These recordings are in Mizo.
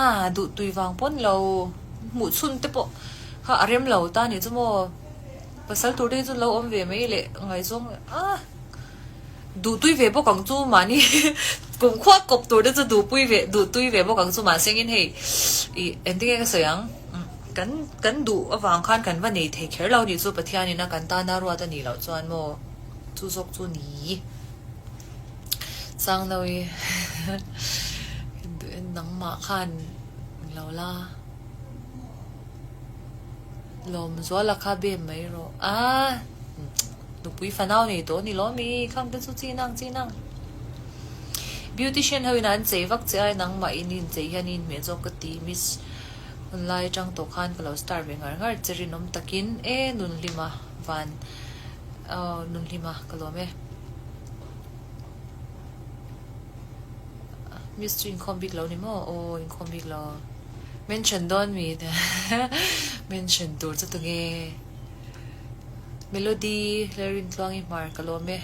Ah duh tui vang pawn lo hmuh chhun te pawh kha a rem lo ta ni chu maw pasal tur te hi chu lo awm ve mai leh ngaihzawng ah duh tui ve bawk ang chu mahni kumkhua kawp tur te chu duh pui ve duh tui ve bawk ang chu mahse engin hei ih engtin nge ka sawi ang kan kan duh avang khan kan va nei thei kher lo ni chu Pathianin a kan tana ruat a nih loh chuan maw chu zawk chu ni. Sangnawi nangmah khan lo la Lawmzuala kha bem mai rawh a nupui fanau nei tawh a ni lawm i khang te chu chi nang chi nang Beautician ho in an chei vak che a nangmah in inchei hian i inhmeh zawk ka ti miss hunlai atang tawh khan ka lo star ve ngar ngar che rinawm takin e nunhlima van Aw Nunhlima ka lawm e. Miss chu inkhawm bik lo ni maw? Aw inkhawm bik lo. Mention dawn mi mention tur chu tunge? Melody Lalrintluangi hmar ka lawm e.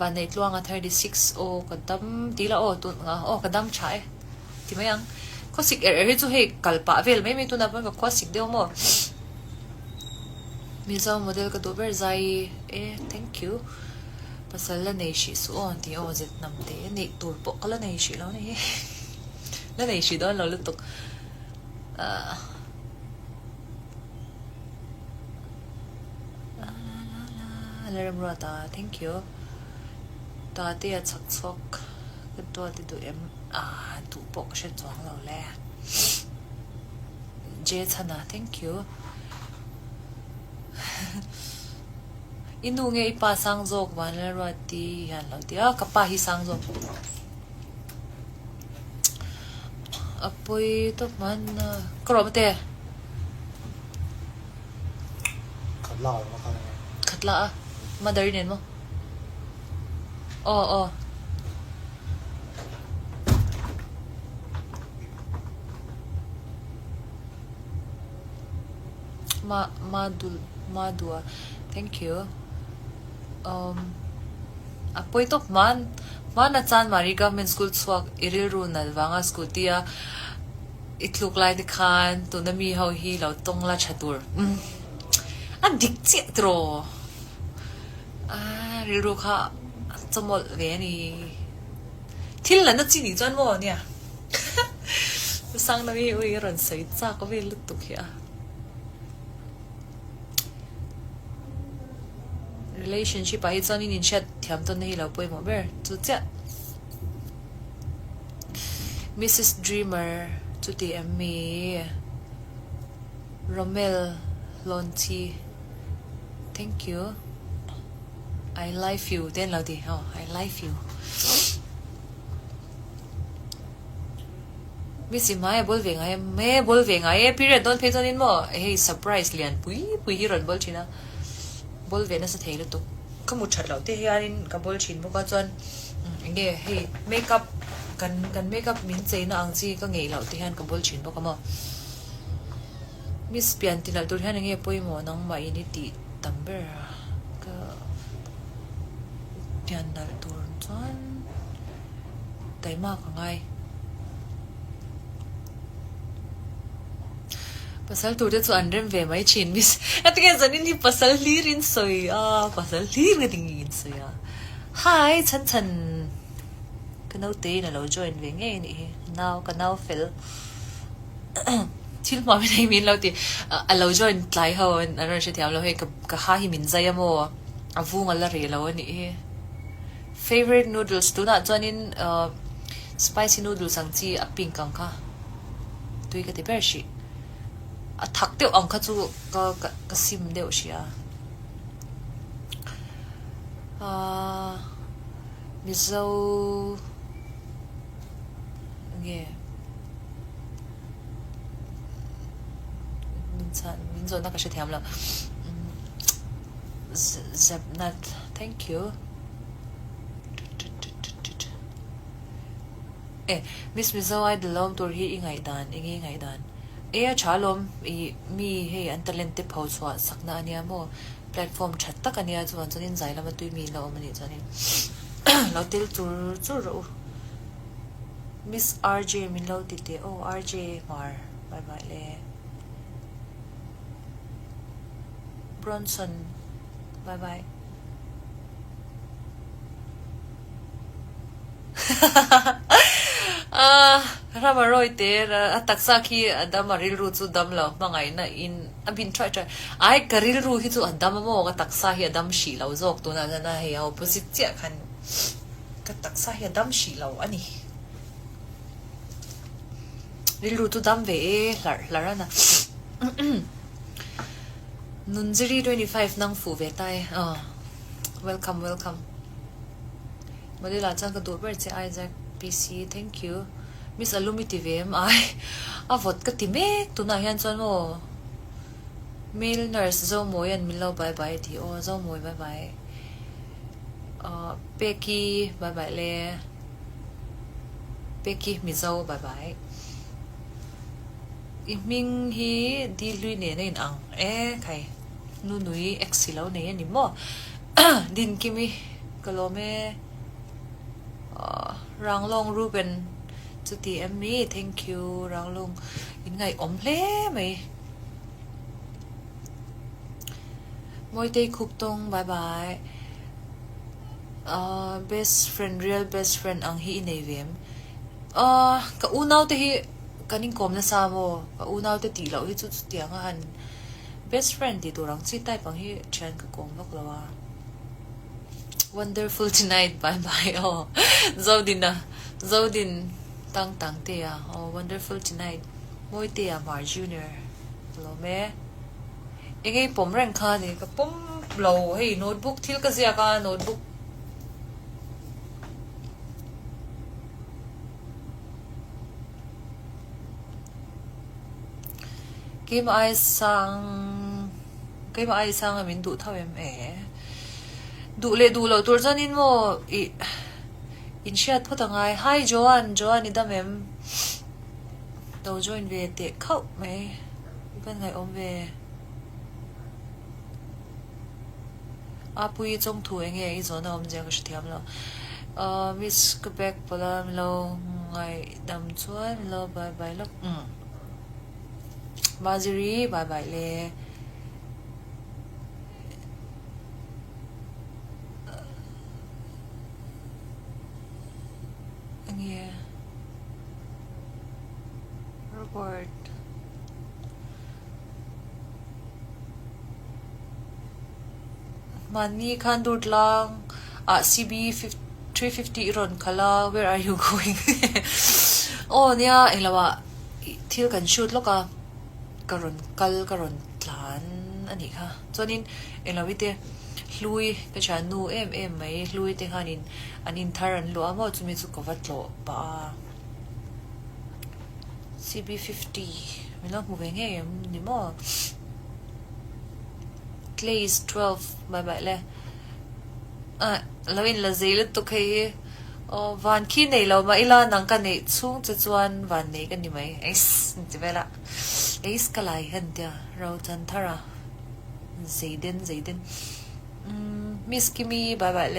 Vanneih-tluanga 36 aw ka dam ti la aw tun aw ka dam tha e ti mai ang. Khawsik er er hi chu hei kal pah vel mai mai tunah pawn ka khuasik deuh maw? Mizo model ka duh ber zai e thank you pasal la nei hrih suh aw tih aw zet hnam te neih tur pawh ka la nei hrih lo ni hi la nei hrih dawn lo lutuk ah la la la la remruata thank you tate a chhak chhuak ka duat i duh em ah duh pawh ka hre chuang lo le. Jay chhana thank you I nu nge i pa sang zawk Vanlalruati hian lo ti a ka pa hi sang zawk a pawi tawp hman a ka rawh mate Khatla a awm a Khatla a mother i nen maw aw aw. Ma Madul Madua thank you um a pawi tawk hman hmana Chanmari government school chhuak i rilru nal vanga scooty a i tluk lai te khan tuna mi ho hi lo tawng la tha tur umm a dik chiah tiraw a rilru kha a chawmawlh ve a ni. Thil la na chi nih chuan maw nia Sangna hi ui a rawn sawi chak vel lutuk hi a. Relationship ah hi chuan in inhriat thiam tawn na hi lo pawimawh ber chu chiah. Missus Dreamer chu ti em mi Romel Hlawnchi thank you. I life you te an lo ti aw I life you Miss i hmai a bawl ve ngai em e bawl ve ngai e period dawn phei chuanin maw hei surprise lian pui pui hi rawn bawl thin a bawl ve nasa thei lutuk ka mu that loh te hianin ka bawl thin bawk a chuan eng nge hei makeup kan kan makeup min cheina ang chi ka ngeih loh te hian ka bawl thin bawk a maw. Miss pian ti nalh tur hian enge pawimawh nangmah in i tih tam ber a ka pian nalh tur chuan taima ka ngai. Pasal tur te chu an rem ve mai thin miss engtin nge zanin hi pasal hlir in sawi a pasal hlir nge tinge in sawi a hi chhan chhan ka naute in alo join ve ngei anih hi nau ka nau fel. Thil hmuam hi min lo ti a lo join tlai ho an rawn hrethiam lo hei ka ha hi min zai a maw a vung a la reh lo a nih hi favourite noodles tunah chuanin spicy noodles ang chi a pink ang kha tui ka ti ber hrih a thak deuh ang kha chu ka ka sim deuh hrih a ahh mizo nge. Min chhan min zawhna ka hrethiam lo Zepnat thank you e Miss Mizo Idol lawm tur hi i ngaihdan enge i ngaihdan e a tha lawm i mi hei an talent te pho chhuah sakna ania maw platform tha tak ania chuan chuanin zai lama tui mi la awm anih chuanin lo tel chur chur rawh u. Miss RJ min lo ti teh aw RJ Hmar bye bye le. Bronson bye bye. Rama rawi te a taksa khi a dam a rilru chu dam lo hmangaihna in a bin thuai thuai ai ka rilru hi chu a dam a maw ka taksa hi a dam hrih lo zawk tunah chuan a hei a opposite chiah khan ka taksa hi a dam hrih lo a ni rilru chu dam ve e hlarh hlarh a na Nunziri 25 nang fuh ve ta e aw welcome welcome. Model ah chuan ka duh ber che Isaac PC thank you Miss Alum i ti ve em ai a vawt ka ti mek tunah hian chuan maw Male nurse Zomawi an min lo bye bye a ti aw Zomawi bye bye ahh Peki bye bye le Peki Mizo bye bye I hming hi Di hlui nen a in ang e khai Nunui ex i lo nei a ni maw. Dinkimi ka lawm e Ranglong Ruben chu ti em mi thank you Ranglong in ngaihawm hle mai Mawitei khup tawng bye bye ahh best friend real best friend ang hi i nei ve em ahh ka unau te hi kan inkawm nasa maw ka unau te tih loh hi chu chutiang a han Best friend tih tur ang chi type ang hi thian ka kawm vak lo a. Wonderful tonight bye bye aw Zodina Zodin tang tang te a aw wonderful tonight Mawitea Mar Junior ka lawm e. Enge i pawm reng kha ni ka pawm lo hei notebook thil ka ziak a notebook Keimah ai sang keimah ai sang a min duh tho em e duh leh duh loh tur chuanin maw ih in hriat phawt a ngai hi Joan Joan i dam em lo join ve teh khauh mai i van ngaihawm ve Apuii chawngthu enge i zawhna awm zia ka hrethiam lo ahh miss ka bag pawlh a min lo ngaihdam chuan min lo bye bye lawk umm Maziri bye bye le enge Robert. Mahni khan dur tlang ah CB 350 i rawn khalh a where are you going aw nia englo ah thil kan shoot lawk a ka rawn kal ka rawn tlan a nih kha chuanin englo i te hlui ka thian nu em em mai hlui te khanin an inthar an luah a maw chumi chu ka va tlawh pah a. CB 50 min lo hmu ve ngei em ni maw? Clays 12 bye bye le. Ah, lo in la zei lutuk hei hi. Aw, van khi nei lo mah ila nang ka neih chhung che chuan van nei ka ni mai. Eiss, ni ti vel a. Eiss ka lai hian tia ro chan thar a. Zei den zei den. Umm, Miss Kimi bye bye le.